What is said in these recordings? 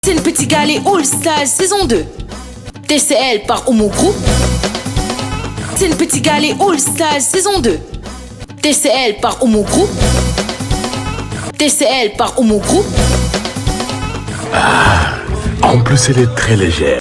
C'est une petite galée All Stars saison 2. TCL par Homo Group. C'est une petite galée All Stars saison 2. TCL par Homo Group. TCL par Homo Group. Ah, en plus elle est très légère.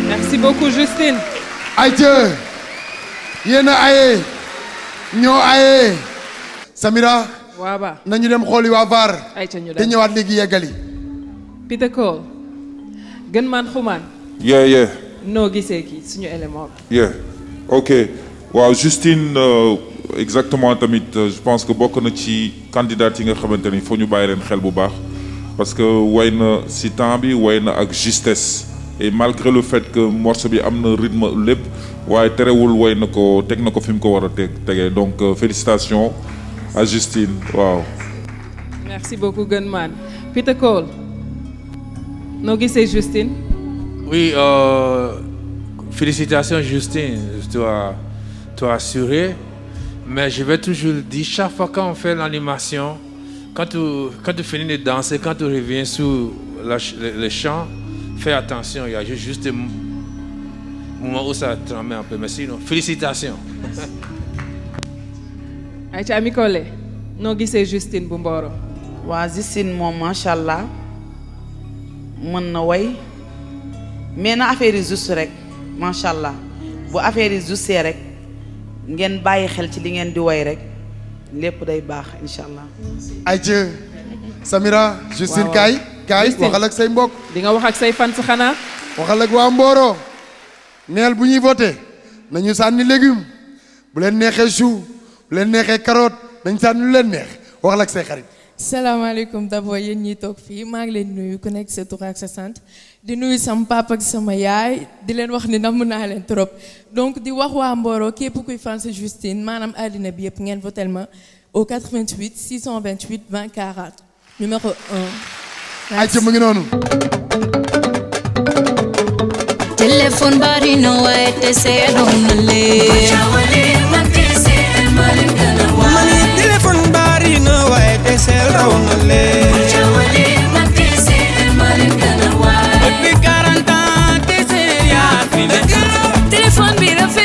Merci beaucoup, Justine. ayca yéen a aye ñoo aye Samira waaw ba nañu dem xooli waa VAR ayca ñu te dem ñëwaat léegi yeggali. Peter Cole gën maan xumaan yeah noo gisee kii suñu élément bi. yeah ok waaw Justine exactement tamit je pense que bokk na ci candidat yi nga xamante ni foo ñu bàyyi leen xel bu baax parce que way na si temps bi way na ak justesse et malgré le fait que morceau bi am na rythme lépp waaye terewul way na ko teg na ko fi mu ko war a tegee donc félicitations à Justine waaw. merci beaucoup gën maan Peter Cole noo gisee Justine. Oui, félicitations Justine, tu as assuré. Mais je vais toujours le dire, chaque fois quand on fait l'animation, quand tu finis de danser, quand tu reviens sur le chant, fais attention, il y a juste un moment où ça tremble un peu. Mais sinon, félicitations. ayca Ami Collé noo gisee Justine bu Mboro. waa Justine moom macha allah mën na way mais na affaire yi juste rek macha allah bu affaire yi juste rek ngeen bàyyi xel ci li ngeen di way rek lépp day baax incha allah. ayca Samira Justine waaw. kaay Justine. waxal ak say mbokk di nga wax ak say fans xanaa. waxal ak waa Mboro neel bu ñuy voté nañu sànni légume bu leen neexee chou bu leen neexee carotte nañ sànni lu leen neex waxal ak say xarit. salaamaaleykum d'abord yéen ñi toog fii maa ngi leen nuyu ku nekk sa tur ak sa sant di nuyu sama papa ak sama yaay di leen wax ni namm naa leen trop donc di wax waa Mboro képp kuy fan sa Justine maanaam àddina bi yëpp ngeen votel ma au 88 628 20 40 numéro 1. ayca mu ngi noonu. téléphone bari no way te seedoon na leen mani téléphone bari na waaye te seel raw na leen depuis 40 ans te seel yaa fi ne téléphone bi rafet